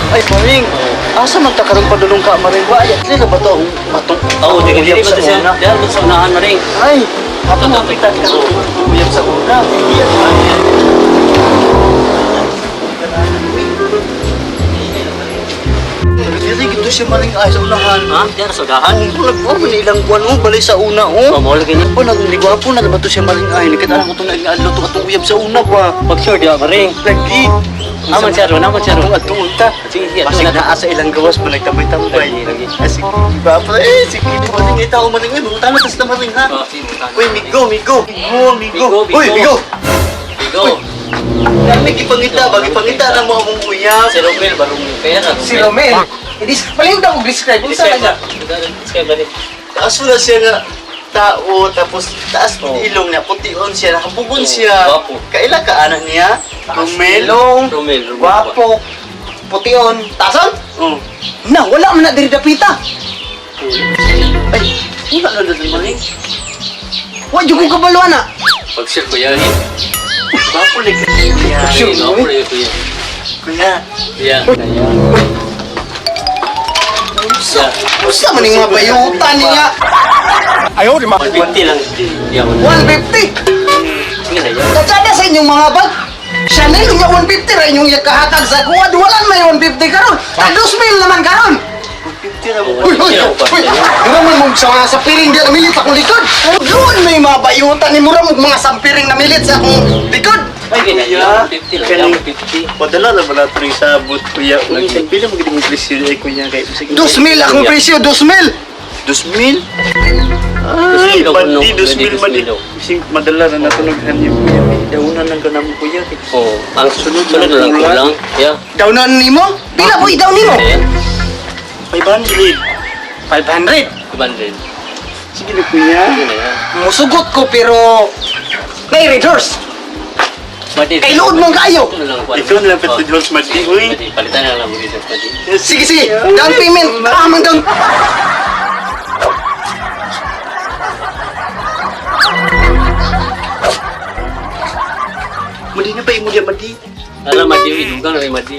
Ay, Maring. Asa man ta karon padulong ka, Maring? Wa, ay, atli na ba to ang atong Oo, di uyab dili ba sa to siya? una? Diyan ba sa unahan, Maring? Ay, ato mapitan ka sa uyab sa una. Dili gito siya, Maring, ay sa unahan. Ha? Diyan sa unahan? Ang bulag mo, man ilang buwan mo, balay sa una, oh. Oh, mo lagi niya. Po, nagwapo na ba to siya, Maring, ay, nakita ko itong nag-adlo to atong uyab sa una ba. Pag sure di ba, Maring? Lagi. Aman siya ron, aman siya ron. Atong atong unta. Sige, sige, Pasig ato na. naa sa ilang gawas pa nagtambay-tambay. Lagi, lagi. Ah, sige, ba pa eh, sige, Maring, ay tao, Maring, ay, mga na tas na, Maring, ha? Oh, sige, mutana. Uy, migo, migo. Migo, migo. Migo, migo. Uy, migo. Bigo. Dami gipangita, ba gipangita na mo among uyab. Si Romel, barong yung pera. Si Romel. Palihog na kong describe. Unsa Describe na ba? Describe ba ni? Taas wala siya nga tao, tapos taas Oh. ilong niya, pution siya, nakabugon Oh, siya. gwapo. Kaila ka anak niya? Romel? Ilong, Romel, Romel. gwapo, pution, tason? Oh. Na, wala man na diri dapita. Ay, wala na dito, Maring. Wa jud ko kabalo ana. Pag sure ko yan. eh. Gwapo na kuya. Sure, Gwapo na yun, kuya. Kuya. Yeah. Yeah. Usa man ning mga bayutan niya. 150 lang. Yeah, 150. Sige na yan. Kagada sa inyong mga bag. Chanel nga 150 ra inyong kahatag sa kuha. Wala may 150 karon. Tag 2,000 naman karon. 50 na mo. Uy, uy, uy. Mura man mong sa mga sapiring di namilit akong likod. Doon may mga bayutan ni mura mong mga sampiring namilit sa akong likod. Ay, Sige na kuya. yan. 150 lang. Kaning- 150. Padala na ba natin yung sabot, kuya? Uy, pila mo gid presyo ay kuya kay sige. 2,000 akong presyo, 2,000. 2,000? Ay, 2,000 daw bandi, kuno. 2,000 man. 2,000 daw. Bising madala na natunog niyo, kuya. Daunan lang ka namo, kuya. Oh, ang sunod sunod na lang kulang. Yeah. Downan nimo? Pila po i-down nimo? Ayan. 500. 500. 200. Sige na, kuya. Sige na yan. Musugot ko pero may reverse. Madi. Kay load mong kayo. Ito na lang. kuwan. Ikaw na lang pati Jones Madi, uy. Madi, palitan na lang mo dito, Madi. Sige, sige. Down payment. Ah, man down. Madi na pa imo diya, Madi. Alam, Madi, idugang na rin, Madi.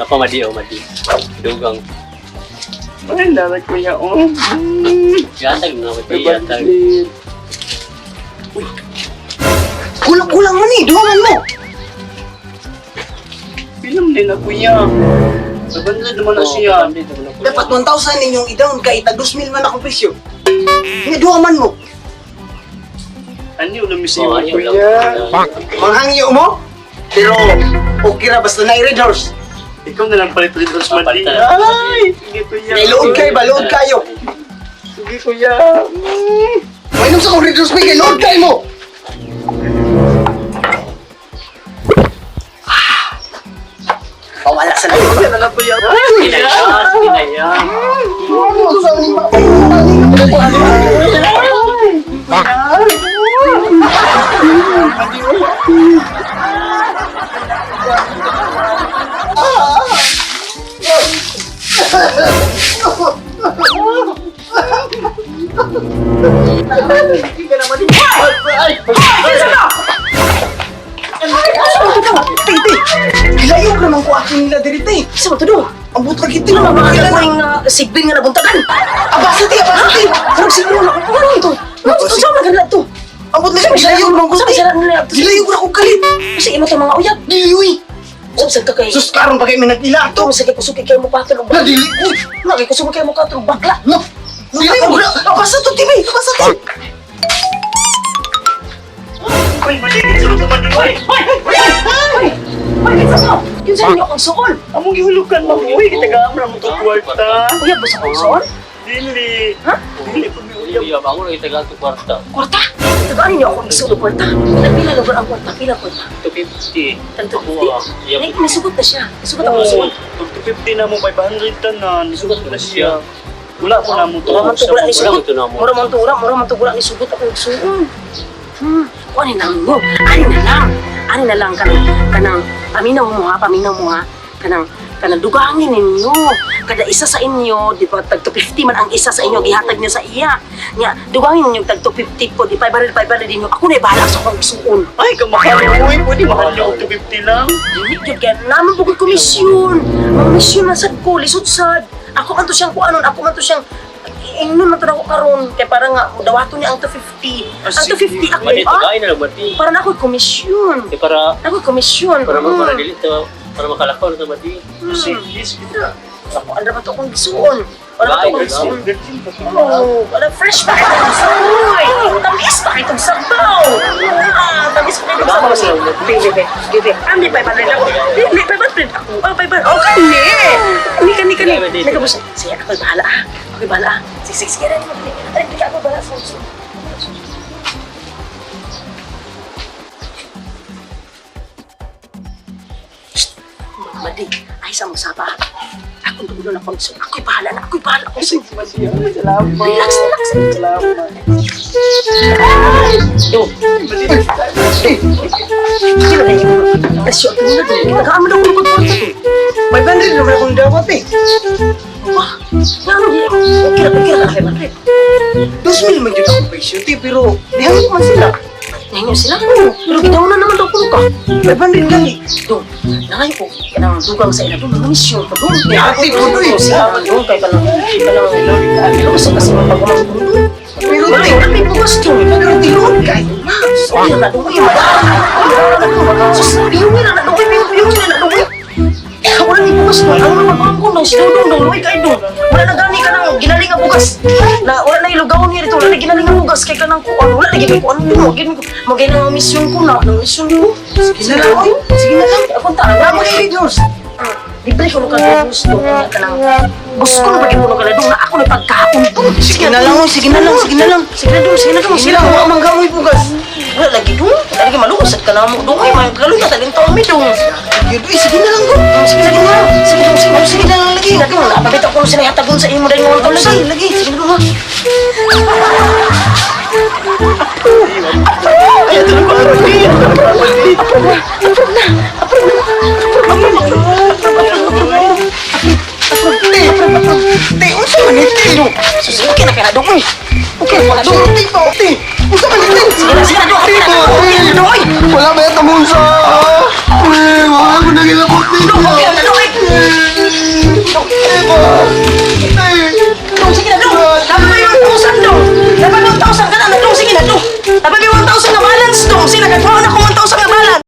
Apa, Madi, oh, Madi. Idugang. Ay, lala, kuya, oh. Yatag na, Madi, yatag. 500. Kulang-kulang man eh. Duha man mo. Pila man din na, kuya. 500 naman na Oh, siya. 500 naman na, kuya. Dapat 1,000 ninyong i-down kay tag 2,000 man akong presyo. Nga duha man mo. Ano yung miss Oh, imo, ayaw lang. kuya? Manghangyo mo. Pero okay ra basta na i-red horse. Ikaw na lang palit rin Jones Ah, Madi. palitan. Ay, sige, kuya. Kay load kay ba load kayo. Sige, kuya. Mainom sa akong red horse may kay load kay mo. Ah. Pawala sa layo. Kuya na lang, kuya. Sige na yan, sige na yan. Titi, gilayog naman ko akin nila diri te. Sa ba to do? Ang buot lagi ti. Ano ba Kailan mga na? nga sigbin nga nabuntagan? Abasa ti, abasa ti. Murag siguro na ano to? Ano to? Sa man ganila to? Ang buot lagi gilayog naman ko Sa ti. sila nila to? Gilayog na ko kalit. Kasi imo to mga uyab. Dili uy. Sa ka kay Sus karon pa kay may nag-ila to ato. sa kay kusog kay mo patol og Na bakla. dili uy. Na kay kusog kay mo katol og bakla. No. Dili mo na. Abasa to TV, abasa ti. Uy, Madi, kinsa ka, Madi, uy. Hoy! Hoy, kinsa mo? Kinsa ninyo akong suol? Among gihulukan mo, uy. Kitagaan mo to kwarta. Uyab ba sa akong suol? Dili. Ha? Dili po mi uyab. Uyab, ako lang itagaan to kwarta. Kwarta? Tagaan ninyo akong isuol og kwarta. Pila lugar ang kwarta? Pila kwarta? 250. Tag Ako, ah. 250. Uyab. Ay, nisugot na siya. Nisugot akong Oo, suol. pag 250 na mo, 500 tanan. Sugot na siya. Wala po na mo to. Mura man to wala ni Wala sugot. mo to na mo. Mura man to wala ni sugot ako suon. Kuan ni lang mo. Ani na lang. Ani na lang kanang kanang paminaw mo ha, paminaw mo ha. Kanang kanang dugangin ninyo. Kada isa sa inyo, di ba, tag 250 man ang isa sa inyo gihatag niyo sa iya. Nya, dugangin ninyo tag 250 po, di 500 500 ninyo. Ako na bahala sa akong isuon. Ay, kamahal uy. Pwede mahal niyo 250 lang. Dili gyud kay naman bukod komisyon. Komisyon na sad ko, lisod sad. Ako man to siyang kuanon, ako man to siyang ingnon man to nako karon kay para nga dawaton niya ang 250. Ang 250 ako Madi, ah. tagay na lang, Madi. Para na ako'y komisyon. Eh, para, Ako'y komisyon. para, para dili to, para makalakaw na to, Madi. Sige, sige na. Ako, ano ba ito akong gisuon? Ano ba ito akong Ay, gisuon? Oh, wala fresh pa kitong saboy. Tamis pa kitong sabaw. Ah, tamis pa kitong sabaw. Sige, give it, give it. Andi 500 ako. Hindi, 500 ako. Ah, 500. Oh, kani. Kani, kani, kani. Nagabos. Sige, ako'y bahala ah. Ako'y bahala ah. Sige, sige, sige. Ay, ay, ako bahala. Sige, sige. Madi, ay sa mong saba. Akong dulo na kong Ako'y bahala na. Ako'y bahala. Ako'y Salamat. Relax, relax. Salamat. Yo. Kilo na yun. Presyo ito na doon. Tagaan mo daw kung pagpunta to. 500 naman akong dawat eh. Wah, nga ano yun? Okay na, okay na, 500. 2,000 man yun akong presyo te, pero nihango man sila. Ngayon sila. Oo, pero gidaw na naman daw kuno ka. 500 gani. Dong, nangayo ko. Kanang dugang sa ila doon, mga misyon pa doon. Ate, tuloy. Sila doon, kay kanang, kanang, kanang, kasi kasi mapagumang ko doon. Pero Wala te, yung kami bugas doon. pero tinuod kay. Ay, na doon, madaan. Sus, biyungin na doon, biyungin na doon. Wala ni bugas doon. Ang mga pagmangko nang sila doon, doon, luwi kayo doon. Wala na gani ka nang ginaling nga bugas. Na wala na ilugaw niya dito, wala na ginaling nga bugas kay kanang kuan. Wala na ginaling kuan doon. Magay na ang misyon ko na, ang misyon ko. Sige na lang, oy. Sige na lang. Ako ta, Wala mo kay Diyos. Libre ko ka gusto kanya ka nang gusto ko ba ko ka na ako na pagkaon to. Sige na lang, oy. Sige na lang, sige na lang. Sige na dong, sige na dong, Sige lang, wala man gamoy bugas. Wala lagi dong. Lagi malungkot ka na mo dong. Ay, may kaluya ta din taon mi dong. Sige, oy, sige na lang ko. Sige na dong. Ha. Sige dong, sige dong, Sige na lang lagi. Sige na dong. Napabita ko sila hatagon sa imo dahil mo Lagi, lagi. Sige na dong ha. Ay, ito na ko. Approve na. Approve na. Approve na. Approve, approve, approve. Te, te, unsa man ni te no? Sus, okay na kaya dong. Uy. Okay na dong. Te, te, unsa man ni te? Sige na, sige na.